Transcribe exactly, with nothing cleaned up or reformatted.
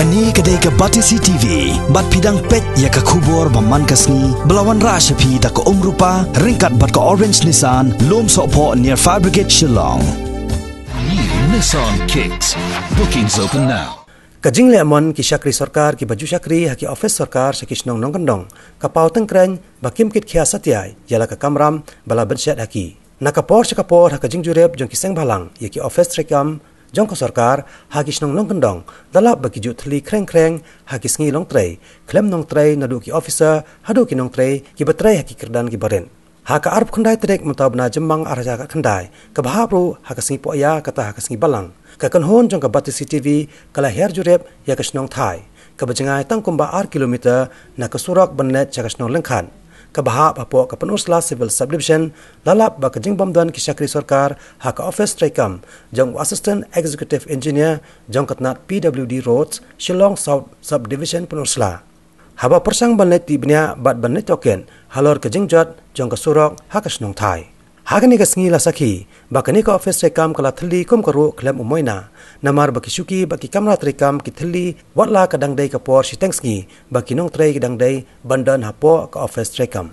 Kane ka dei ka Batesi T V, bad phi dang peit ïa ka khubor ba man ka sngi, ba la wanrah sha phi da ka Umrupa, ryngkat bad ka Orange Nissan, Lum Sohphoh near Fire Brigade Shillong. New Nissan Kicks. Bookings open now. Ka jingleh mon ki shakri sorkar kiba ju shakri ha ki office sorkar sha ki shnong nongkyndong, ka paw tyngkrein ba kim kit khia satia ïa la ka kamram ba la bynshet ha ki. Na ka por sha ka por ha ka jingjurip jong ki seng bhalang ïa ki office treikam jong ka sorkar ha ki shnong nongkyndong, da lap ba ki ju thylli khreng khreng ha ki sngi longtrei, khlem nongtrei naduh ki officer haduh ki nongtrei kiba trei ha ki kyrdan kiba rit. Ha ka arphew khyndai tarik mynta u bnai Jymmang ar hajar khyndai, kaba hap ruh ha ka sngi Pohïa kata ha ka sngi Balang, ka kynhun jong ka Batesi T V ka la hiar jurip ïa ka shnong Thai, kaba jngai tang kumba ar kilometer na ka surok ban leit sha ka shnong Lyngkhat, kaba hap hapoh ka Pynursla Civil Subdivision, la lap ba ka jingbym don ki shakri sorkar ha ka office treikam jong u Assistant Executive Engineer jong ka tnat P W D Roads, Shillong South Subdivision, Pynursla, haba pyrshang ban leit tih bniah bad ban leit tohkit halor ka jingjot jong ka surok ha ka shnong Thai. Ha kane ka sngi la sakhi ba kane ka office treikam ka la thylli kum ka ruh khlem u moina, namar ba ki shuki bad ki kamra treikam ki thylli wat la ka dang dei ka por shiteng sngi ba ki nongtrei ki dang dei ban don hapoh ka office treikam.